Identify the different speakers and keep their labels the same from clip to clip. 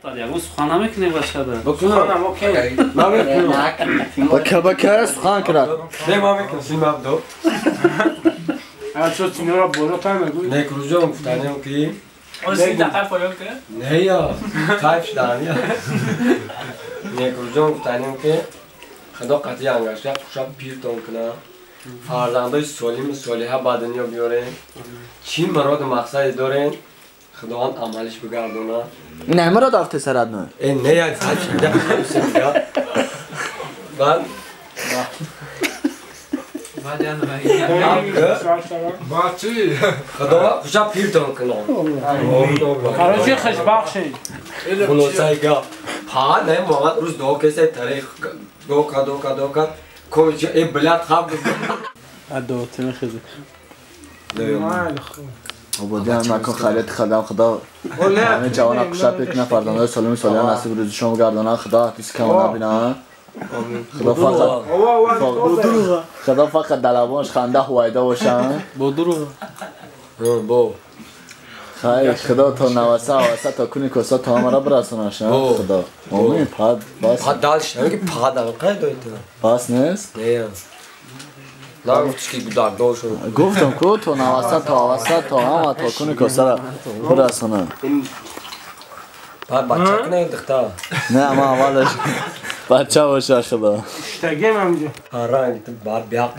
Speaker 1: Ягон сухан намекунем башада.
Speaker 2: Бака сухан кунад.
Speaker 3: Не ма мекунам, син абдо.
Speaker 4: Ачо синора боло та мегӯй.
Speaker 3: Не круҷон гуфтанем ки
Speaker 5: Ози дақиқа поён кунад?
Speaker 3: Не я, кайф шудан я. Не круҷон гуфтанем ки Худо қатъи ангашта хушаб пиртон кунад. Фарзандои солиму солиҳа ба дунё биёрем. Чӣ муроду мақсаде дорем? Худованд амалиш бигардонад.
Speaker 2: Ин ҳамаро дафте сарад ну?
Speaker 3: Э, не я, баъд Худованд хушаб пиртон кунад.
Speaker 4: Короче, хушбахшед.
Speaker 3: Хулосаи гап. Па, не, Муҳаммад рӯз дуо кесай тариқ дока дока дока. Ковича, э, блядь, хаб.
Speaker 1: Адо, тимехези.
Speaker 2: Ободиан макон хайрият хадам худо. Ҳамин ҷавона хушаб пир кунад, фарзандои солиму солиҳа насиб рӯзишон гардонад, худо ҳатис камо набинад. Худо фақат худо фақат дар лабонаш ханда ҳувайдо бошад.
Speaker 1: Бо дурӯғ.
Speaker 3: Бо.
Speaker 2: Хайр, худо то наваса аваса то куни коса то ҳамаро бирасонаш, худо. Омин, пад бас.
Speaker 3: Пад дальше, ки пад қай дои ту?
Speaker 2: Бас нест?
Speaker 3: Не. Нагуфтиш ки гудагдор шуд.
Speaker 2: Гуфтам ку то наваса то аваса то ҳама то куни косара бирасонад.
Speaker 3: Баъд бача кунед духтар.
Speaker 2: Не, ман аввалаш бача боша худо.
Speaker 4: Иштагем ҳамҷо.
Speaker 3: Ранг ту баъд биақ.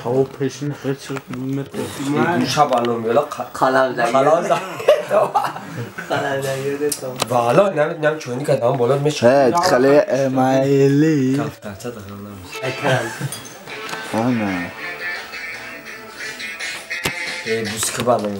Speaker 1: Тав пешин хеч метр.
Speaker 3: Шабаном бела
Speaker 6: қалам
Speaker 3: қалам
Speaker 6: қалам
Speaker 3: Вала, нам чойни кадам боло меша.
Speaker 2: Ҳеч хеле эмайли.
Speaker 3: Кафтарча дахам намеш.
Speaker 2: Ана.
Speaker 3: Э, буск бадам.